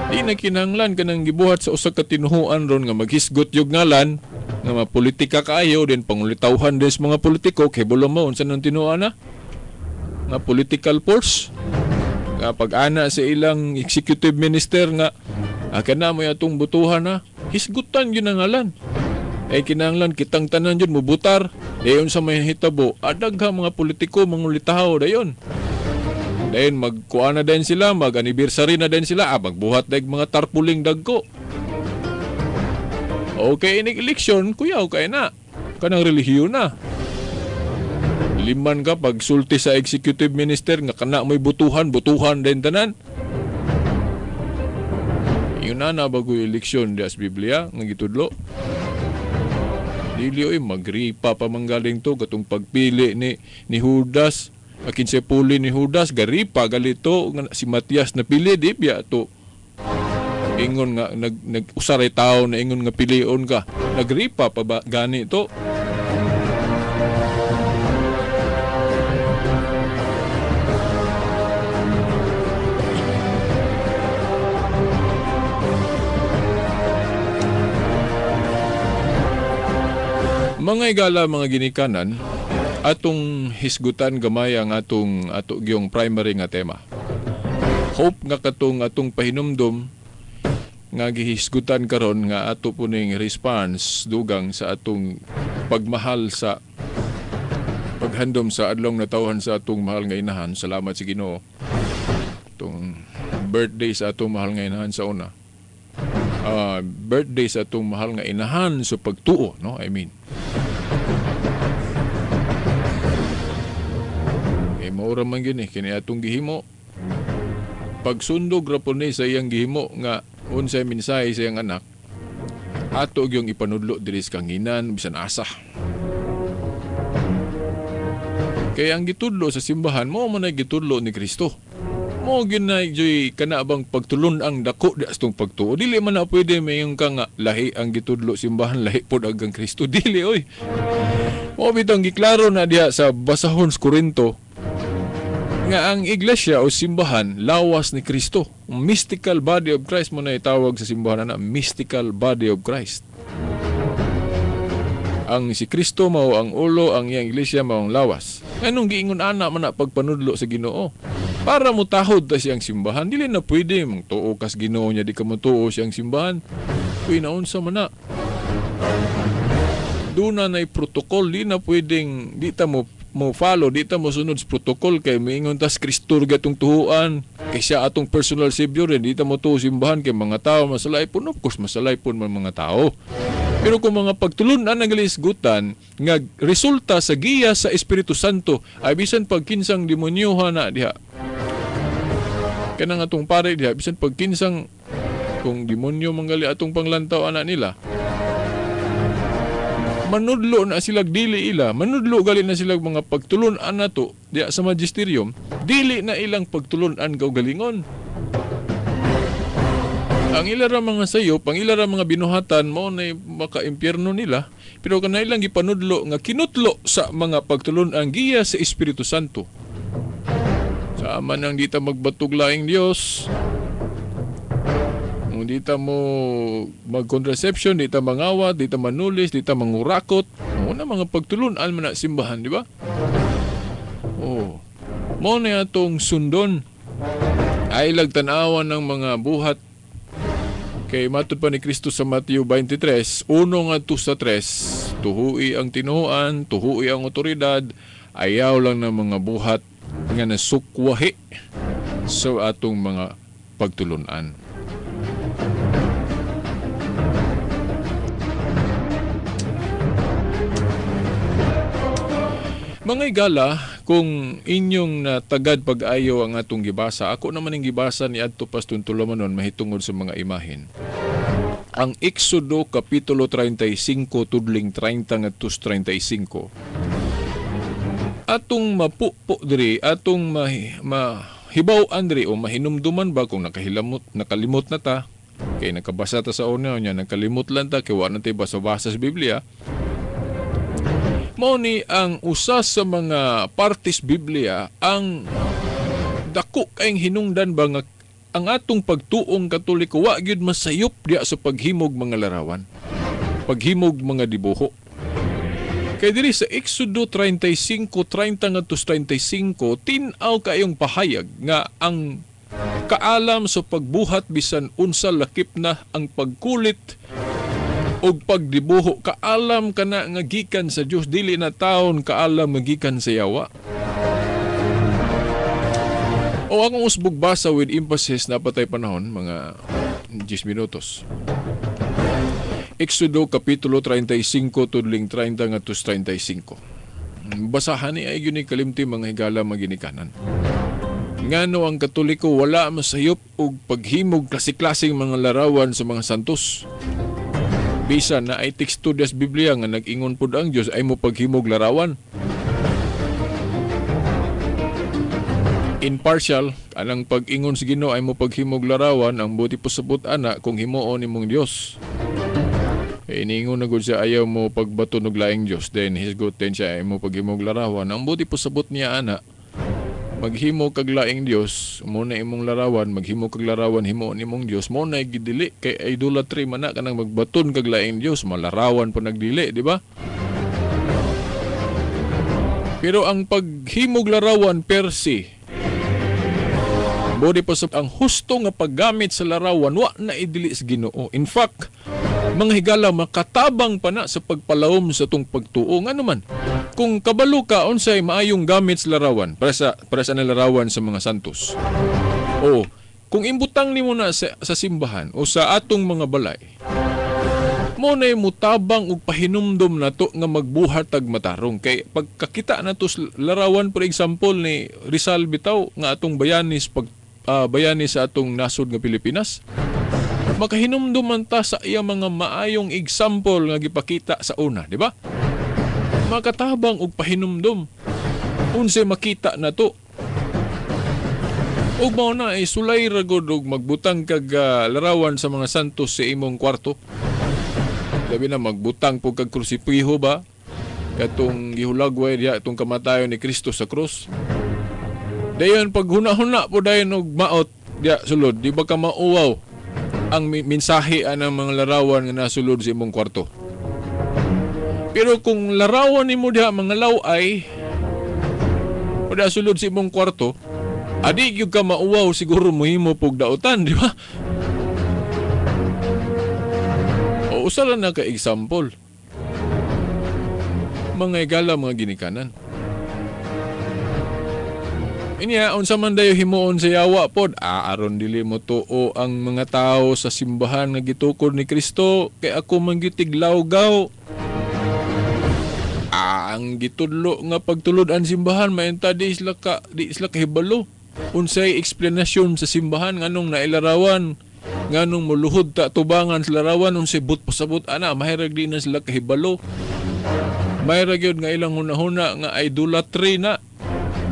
C: Di na kinahanglan kanang gibuhat sa usa ka tinuhuan ron nga maghisgot yung ngalan nga mapolitika kaayo din pangulitawhan des mga politiko kay bulo mo unsa nang tinuan na nga political force nga pag-ana sa ilang executive minister nga kana mo atong butuhan na hisgutan yun ang ngalan. Ay kinahanglan kitang tanan jud mubutar. Dayon sa may hitabo, adagha mga politiko mangulitaw dayon. Dayon magkuan na din sila, mag-anniversary na din sila, magbuhat dag mga tarpuling dagko. Okay, inig eleksyon, kuyaw kay na. Kanang relihiyon na. Liman ka pagsulti sa executive minister nga kana may butuhan, butuhan din tanan. Yun na bago eleksyon dias Biblia nga gitudlo. Dili oy magripa pa manggaling to katong pagpili ni Judas, akin sa puli ni Judas garipa galito nga si Matias napili di biya to. Ingon nga nag usaray tawo na ingon nga pilion ka, nagripa pa ba gani to? Mga igala, mga ginikanan, atong hisgutan gamay ang atong ato gyong primary nga tema. Hope nga katong atong pahinumdom nga gihisgutan karon nga ato po ning response dugang sa atong pagmahal sa paghandom sa adlong natawhan sa atong mahal nga inahan. Salamat sa Ginoo. Atong birthday sa atong mahal nga inahan sa una. Birthday sa atong mahal nga inahan sa pagtuo, no? I mean, maura man gini kini atong gihimo. Pagsundog ra po ni sa iyang gihimo nga unsay mensahe sa iyang anak, ato gyung ipanudlo diri sa kanginan bisan asa. Kaya ang gitudlo sa simbahan mao man ay gitudlo ni Kristo. Mao gyud na joy kana bang pagtulon ang dako di astong pagtuo. Dili man na pwede mayon ka nga lahi ang gitudlo simbahan, lahi pod ang Kristo. Dili oy. Mao bitong giklaro na diha sa basahon sa Korinto nga ang iglesia o simbahan lawas ni Kristo. Mystical body of Christ mo na itawag sa simbahan na mystical body of Christ. Ang si Kristo mao ang ulo, ang iyang iglesia mao ang lawas. Nganong giingon ana man na pagpanudlo sa Ginoo? Para mutahod ta siyang simbahan, dili na pwede mangtuo kas Ginoo niya di ka motuo siyang simbahan. Uy, naunsa man na. Doon na protocol, di na pwedeng di ta mo follow, di ta mo sunod sa protocol kay miingon tas Kristo gatong tuhuan kay siya atong personal savior, di ta mo tuo simbahan kay mga tao masalay pun. Of course masalay pun man mga tao. Pero kung mga pagtulunan ang gilisgutan nga resulta sa giya sa Espiritu Santo, ay bisan pagkinsang demonyoha na diha. Kanang atong pare diha, bisan pagkinsang kung demonyo manggali atong panglantaw ana nila, manudlo na sila dili ila, manudlo gali na sila mga pagtulunan nato diha sa magisterium, dili na ilang pagtulunan kaugalingon. Ang ila ra mga sayop, ang ila ra mga binuhatan mao nay maka-impyerno nila, pero kanay lang gipanudlo nga kinutlo sa mga pagtulun-an giya sa Espiritu Santo. Sa man ang di ta magbatog laing Dios, kung di ta mo mag-contraception, di ta mangawat, di ta manulis, di ta mangurakot, una mga pagtulun-an man na simbahan, di ba? Oh. Mao na atong sundon. Ay lagtanawan ng mga buhat kay matud pa ni Kristo sa Mateo 23, 1-3, tuhui ang tinuan, tuhui ang otoridad, ayaw lang ng mga buhat nga nasukwahi sa atong mga pagtulunan. Mga igala, kung inyong natagad pag-ayo ang atong gibasa, ako naman ang gibasa ni adto Pastor Tulumanon mahitungod sa mga imahen. Ang Exodo Kapitulo 35 tudling 30 ngadto 35. Atong mapupo diri, atong mahibaw-an diri o mahinumduman ba kung nakalimot na ta, kay nakabasa ta sa una niya, nakalimot lang ta kay wa na tay basa-basa sa Biblia. Mao ni ang usa sa mga partes Biblia ang dako kayong hinungdan ba nga ang atong pagtuong Katoliko wa gyud masayop diya sa paghimog mga larawan, paghimog mga dibuho. Kay diri sa Exodo 35:30-35, tin-aw kayong pahayag nga ang kaalam sa pagbuhat bisan unsa lakip na ang pagkulit og pagdibuho, kaalam kana nga gikan sa Dios, dili na taon kaalam nga gikan sa yawa. O akong usbog basa with emphasis na patay panahon, mga 10 minutos. Exodo Kapitulo 35 tudling 30 ngadto 35. Basahan ni ay gyud ni kalimti mga higala maginikanan. Ngano ang Katoliko wala masayop og paghimog klase-klaseng mga larawan sa mga santos. Bisa na ay teksto des Biblia nga nag-ingon pud ang Dios ay mo paghimog larawan. Impartial, anang pag-ingon sa Ginoo ay mo paghimog larawan, ang buti pasabot ana kung himuon nimong Dios. E iniingon na gud siya ayaw mo pagbato og laing Dios, then hisgot din siya ay mo paghimog larawan. Ang buti pasabot niya ana, maghimo kag laing Dios, mo na imong larawan, maghimo kag larawan himuon nimong Dios, mo na gidili kay idolatry man na kanang magbaton kag laing Dios, malarawan pa nagdili, di ba? Pero ang paghimog larawan per se, bodi pa sa ang husto nga paggamit sa larawan wa na idili sa Ginoo. In fact, mga higala makatabang pa na sa pagpalawom sa tong pagtuo. Ngano man, kung kabalo ka unsay maayong gamit sa larawan, para sa larawan sa mga santos. O kung imbutang nimo na sa simbahan o sa atong mga balay, mo na mutabang og pahinumdom nato nga magbuhat tag matarong. Kay pagkakita nato sa larawan, for example ni Rizal bitaw nga atong bayanis bayani sa atong nasod nga Pilipinas, makahinumdum man ta sa iya mga maayong example nga gipakita sa una, di ba? Makatabang og pahinumdum unsay makita nato. Ug mao na ay sulay ra gud og magbutang kag larawan sa mga santos sa imong kwarto. Labi na magbutang pug kag krusipiho ba katong gihulagway diha itong kamatayon ni Kristo sa krus. Dayon paghuna-huna po dayon og maot diha sulod, di ba ka mauwaw ang mensahe anang mga larawan nga nasulod sa imong kwarto. Pero kung larawan nimo diha mga laway o diha sulod sa imong kwarto, adi gyud ka mauwaw, siguro mohimo pug dautan, di ba? O usa lang na ka example. Mga igala, mga ginikanan. Inya, unsa man dayo himuon sa yawa pod, aron dili mo tuo ang mga tao sa simbahan nga gitukod ni Kristo, kay ako man gitiglawgaw. Ang gitudlo nga pagtulod ang simbahan, maenta di sila kahibalo. Unsay eksplanasyon sa simbahan nganong nailarawan, nganong moluhod ta tubangan sa larawan, unsay but pasabot ana, mahirag di na sila kahibalo. Mahirag yun nga ilang hunahuna nga idolatry na,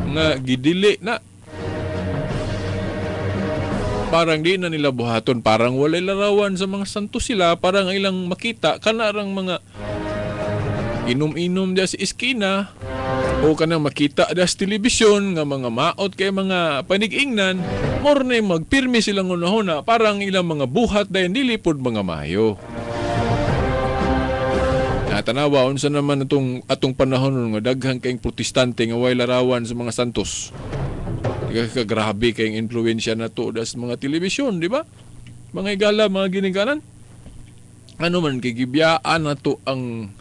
C: nga gidili na. Parang di na nila buhaton, parang walay larawan sa mga santo sila, parang ilang makita kanarang mga inom-inom diya sa iskina o kanang makita diya sa telebisyon nga mga maot kay mga panigingnan, more na magpirmi silang unahuna, parang ilang mga buhat dayon dili pod mga maayo. Natanawa unsa naman atong atong panahon nga daghan kayong Protestante nga way larawan sa mga santos. Grabe kayong influensya na to das mga telebisyon, di ba? Mga igala, mga ginikanan. Ano man, kigibiyaan na to ang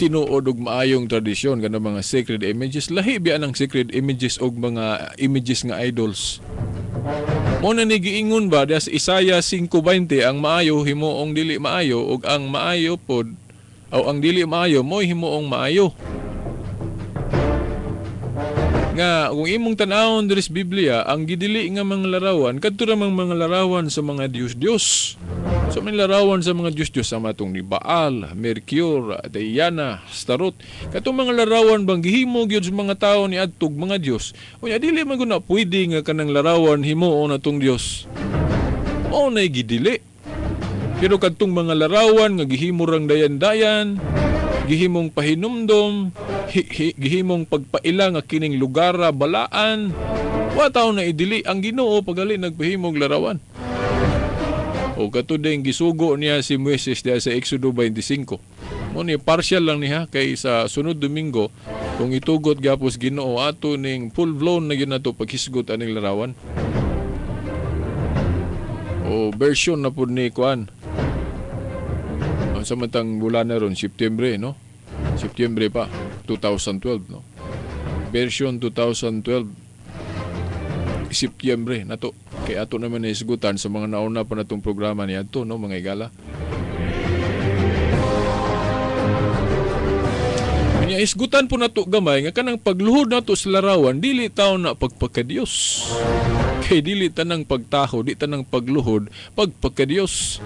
C: tinuod og maayong tradisyon kanang mga sacred images. Lahi biya ng sacred images og mga images nga idols. Mo na ni giingon ba das Isaiah 5:20, ang maayo himuong dili maayo ug ang maayo pod o ang dili maayo mo'y himuong maayo. Nga kung imong tan-awon diri sa Biblia, ang gidili nga mga larawan kadto ra mang mga larawan sa mga Dios-Dios. So may larawan sa mga Dios-Dios sama atong ni Baal, Mercure, Diana, Astarot. Katong mga larawan bang gihimo gyud sa mga tawo ni adtog mga Dios. Unya dili man gud na pwede nga kanang larawan himuon atong Dios. Mao nay gidili. Pero kadtong mga larawan nga gihimo rang dayan-dayan, gihimong pahinumdom, gihimong pagpaila nga kining lugara balaan, wa taw na idili ang Ginoo pagali nagpahimog larawan. O kato din gisugo niya si Moises diha sa Exodo 25. Mo ni partial lang niya kay sa sunod Domingo kung itugot gyapos Ginoo ato ning full blown na gyud nato paghisgot aning larawan. O version na pud ni kuan. Sa matang bulan na ron, September, no? September pa, 2012, no? Version 2012, September na to. Kaya ato naman naisgutan sa mga nauna pa natong programa ni ato, no, mga igala. Kanya isgutan po nato gamay nga kanang pagluhod nato sa larawan, dili taon na pagpakadiyos. Kay dili tanang pagtaho, di tanang pagluhod, pagpakadiyos.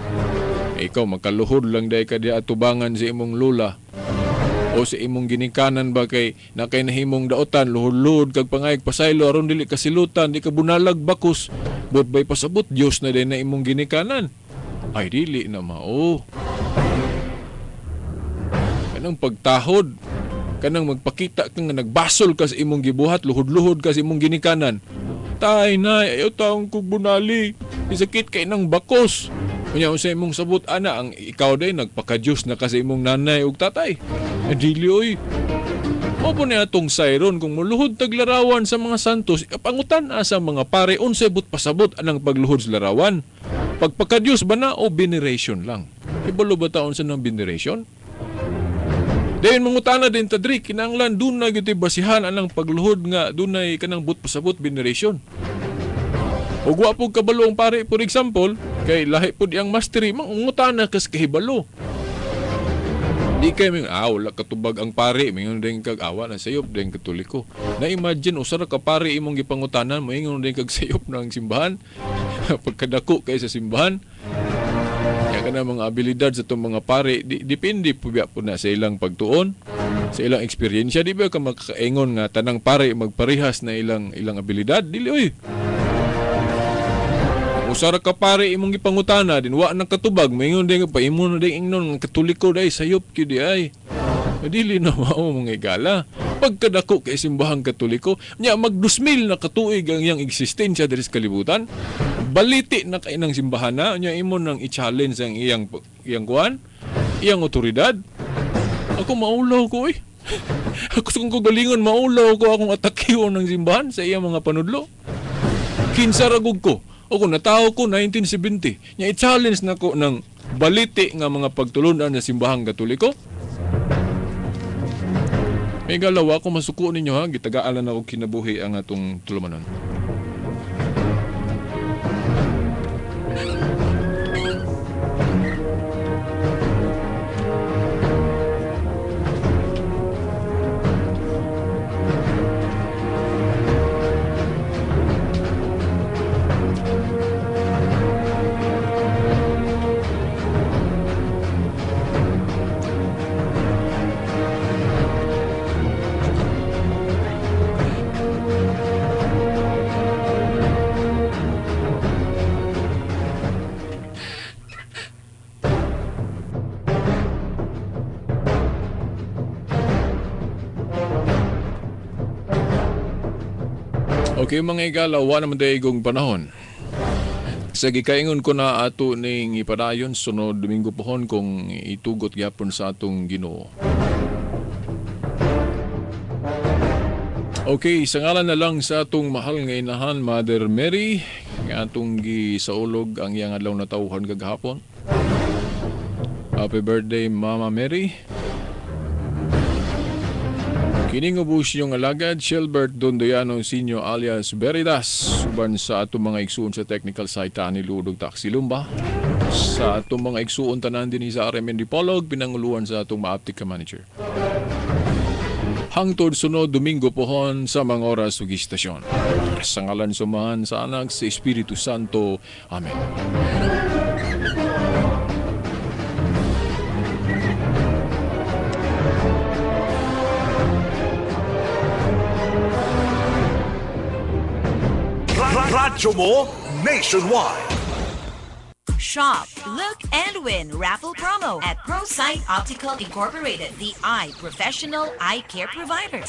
C: Ikaw makaluhod lang dahil ka di atubangan sa imong lula o sa imong ginikanan ba kay na kay nahimong daotan, luhod-luhod kag pangayag pasaylo aron dili kasilutan, di ka bunalag bakus, but bay pasabot Dios na din na imong ginikanan. Ay dili na mao. Kanang pagtahod, kanang magpakita ka nga nagbasol ka sa imong gibuhat, luhod-luhod ka sa imong ginikanan. Tay nay, ayaw taong kog bunali, isakit kay nang bakos. Unya unsa imong sabot ana, ang ikaw day nagpaka-Dios na ka sa imong nanay ug tatay. Dili oy. Mao po ni atong sayron kung moluhod tag larawan sa mga santos, pangutan asa mga pare unsay but pasabot anang pagluhod sa larawan. Pagpaka-Dios ba na o veneration lang? Ibalo ba taon sa nang veneration? Dayon mangutana din tadri kinahanglan dunay gyud basihan anang pagluhod nga dunay kanang but pasabot veneration. Og wa pud kabalo ang pare, for example, kay lahi pud iyang mastery, mangungutana kas kahibalo. Di kay ming wala katubag ang pare, mingon din kag awa na sayop din Katoliko. Na imagine usa ra ka pare imong gipangutanan, moingon din kag sayop ng simbahan. Pagkadako kay sa simbahan. Kaya kana mga abilidad sa itong mga pare, depende po biya po na sa ilang pagtuon, sa ilang eksperyensya. Di ba ka makakaingon nga tanang pare magparehas na ilang ilang abilidad? Dili oy. Usara ka pare imong gipangutana din wa nang katubag, moingon din pa imo na din ingnon nga Katoliko day sayop gyud ay. Dili na mao mga igala. Pagkadako kay simbahang Katoliko, nya mag 2000 na katuig ang iyang eksistensya diri sa kalibutan. Baliti na kay nang simbahan na, nya imo nang i-challenge ang iyang iyang kuan, iyang otoridad. Ako maulaw ko eh. Ako sa kong kagalingon maulaw ko akong atakiwon ng simbahan sa iyang mga panudlo. Kinsa ra gud ko. O kung natao ko 1970, nya i-challenge na ko ng baliti nga mga pagtulunan sa simbahang Katoliko. May galaw ako masuko ninyo ha, gitagaalan ako kinabuhi ang atong tulumanon. Okay, mga igala, wa naman dayong panahon. Sa gikaingon ko na ato ning ipadayon sunod Domingo pohon kung itugot gyapon sa atong Ginoo. Okay, sa ngalan na lang sa atong mahal nga inahan, Mother Mary, nga atong gisaulog ang iyang adlaw na tawhan kagahapon. Happy birthday, Mama Mary. Kining ubos yung alagad, Shilbert Dondoyano Sr. alias Veritas, uban sa atong mga igsuon sa technical site ni Ludog Taxi Lumba. Sa atong mga igsuon tanan din sa RMN Dipolog, pinanguluan sa atong maaptik ka manager. Hangtod sunod Domingo pohon sa mga oras ug istasyon. Sa ngalan sumahan sa Anak sa Espiritu Santo. Amen.
A: Radyo mo nationwide.
D: Shop, look, and win raffle promo at ProSight Optical Incorporated, the eye professional eye care providers.